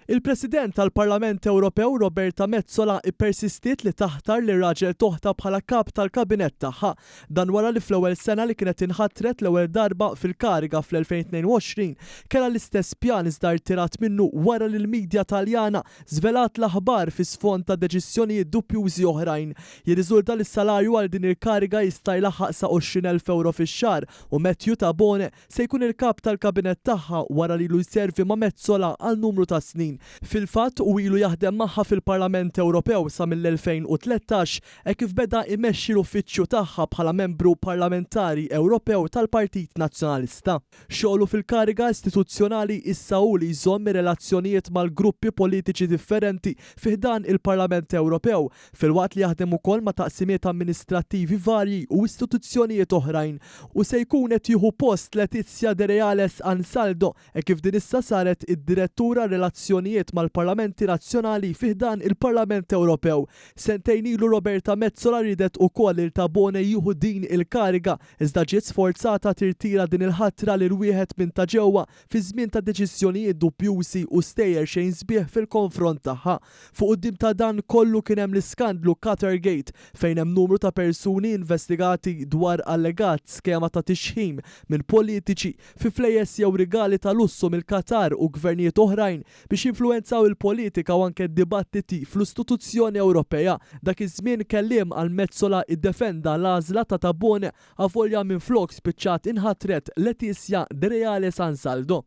Il-President tal-Parlament Ewropew Roberta Metsola ippersistiet li taħtar lir-raġel t'oħtha bħala kap tal-kabinett tagħha. Dan wara li fl-ewwel sena li kienet inħatret l-ewwel darba fil-kariga fl-2022 kellha l-istess pjan iżda rtirat minnu wara li l-midja Taljana żvelat l-aħbar fi sfond ta' deċiżjonijiet dubjużi oħrajn. Jirriżulta li s-salarju għal din il-kariga jista' jlaħħaq sa 20,000 ewro fix-xahar u Matthew Tabone se jkun il-kap tal-kabinett tagħha wara li ilu jservi ma' Metsola għal numru ta' snin. Fil-fatt, hu ilu jaħdem magħha fil-Parlament Ewropew sa mill-2013 hekk kif beda jmexxi l-uffiċċju tagħha bħala membru parlamentari Ewropew tal-Partit Nazzjonalista. Xogħlu fil-kariga istituzzjonali issa hu li jżomm ir-relazzjonijiet mal-gruppi politiċi differenti fi ħdan il-Parlament Ewropew filwaqt li jaħdem ukoll ma' taqsimiet amministrattivi varji u istituzzjonijiet oħrajn, u se jkun qed jieħu post Letizia de Reales Ansaldo hekk kif din issa saret id-Direttur għar-Relazzjonijiet mal-Parlamenti Nazzjonali fi ħdan il-Parlament Ewropew. Sentejn ilu Roberta Metsola riedet ukoll lil Tabone jieħu din il-kariga iżda ġiet sforzata tirtira din il-ħatra lil wieħed minn ta' ġewwa fi żmien ta' deċiżjonijiet dubjużi u stejjer xejn sbieħ fil-konfront tagħha. Fuq quddiem ta' dan kollu kien hemm l-iskandlu Qatargate fejn hemm numru ta' persuni investigati dwar allegat skema ta' tixħim minn politiċi fi flejjes jew rigali ta' lussu mill-Qatar u gvernijiet oħrajn biex jinfluwenzaw il-politika u anke d-dibattiti fl-istituzzjoni Ewropea. Dak iż-żmien kelliem għal Metsola iddefenda l-għażla ta' Tabone avolja minflok spiċċat inħatret Letizia de Reale San Saldo.